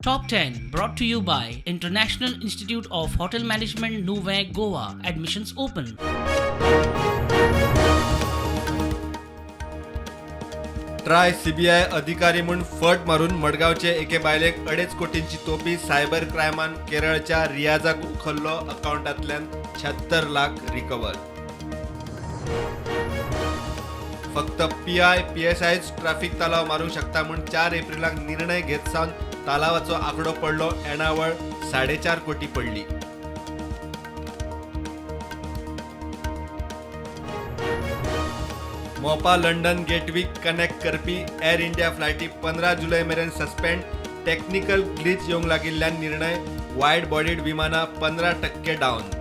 Top 10 brought to you by International Institute of Hotel Management, Nuvem, Goa. Admissions open. TRAI CBI अधिकारी म्हूण फट मारून मडगांवचे एके बायलेक 2.5 कोटींची तोपी. सायबर क्रायमान केरळच्या रियाजाक उखल्लो. अकावंटांतल्यान 76 लाख रिकवर. फक्त पीआय पीएसआयच ट्राफिक तालाव मारूंक शकता म्हूण 4 एप्रिलाक निर्णय घेत सावन तालावाचो आंकडो पडलो. येणावळ 4.5 कोटी पडली. मोपा लंडन गेटवीक कनेक्ट करपी एअर इंडिया फ्लायटी 15 जुलय मेरेन सस्पेंड. टेक्निकल ग्लिच येवंक लागिल्ल्यान निर्णय. वायड बॉडीड विमानां 15% डावन.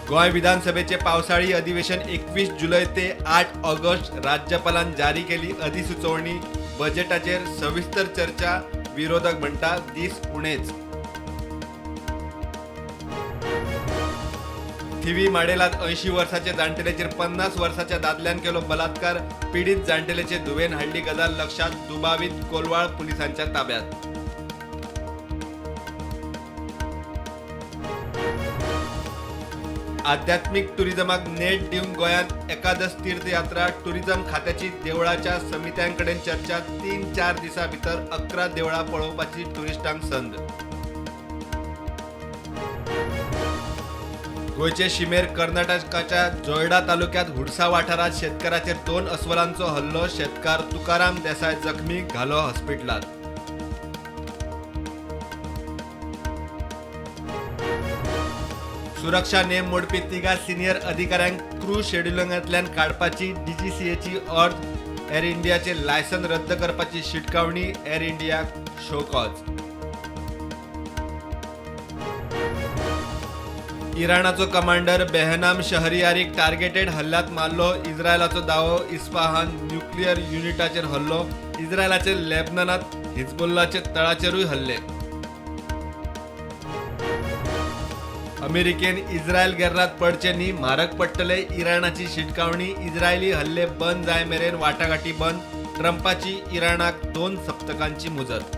गोंय विधानसभेचे पावसाळी अधिवेशन 21 जुलय ते 8 ऑगस्ट. राज्यपालान जारी केली अधिसुचोवणी. बजेटाचेर सविस्तर चर्चा. विरोधक म्हणटा दीस उणेच. थिवी माडेलात 80 वर्साचे जाण्टेलेचेर 50 वर्साच्या दादल्यान केलो बलात्कार. पीडित जाण्टेलेचे धुवेन हाडली गजाल लक्षात. दुबावीत कोलवाळ पुलिसांच्या ताब्यात. आध्यात्मिक टुरिझमाक नेट दिवंक गोंयांत एकादश तीर्थयात्रा. टुरिझम खात्याची देवळाच्या समित्यांकडेन चर्चा. 3-4 दिसां भितर 11 देवळां पळोवपाची टुरिस्टांक संद. गोंयचे शिमेर कर्नाटकाच्या जोयडा तालुक्यात हुडसा वाठारात शेतकाराचेर 2 अस्वलांचो हल्लो. शेतकार तुकाराम देसाय जखमी, घालो हॉस्पिटलात. सुरक्षा नेम मोडपी 3 सिनियर अधिकाऱ्यांक क्रू शेड्युलिंगांतल्यान काडपाची डीजीसीएची ऑर्द. एअर इंडियाचे लायसन रद्द करपाची शिटकावणी. एअर इंडियाक शो कॉज. इराणाचो कमांडर बेहनाम शहरियारीक टार्गेटेड हल्ल्यात मारलो. इस्रायलाचो दावो. इस्फाहान न्युक्लियर युनिटाचेर हल्लो. इस्रायलाचे लेबननांत हिजबुल्लाचे तळाचेरूय हल्ले. अमेरिकेन इस्रायल गेर्रात पडचे न्ही, म्हारग पडटले. इराणाची शिटकावणी. इस्रायली हल्ले बंद जाय मेरेन वाटाघाटी बंद. ट्रंपाची इराणाक 2 सप्तकांची मुजत.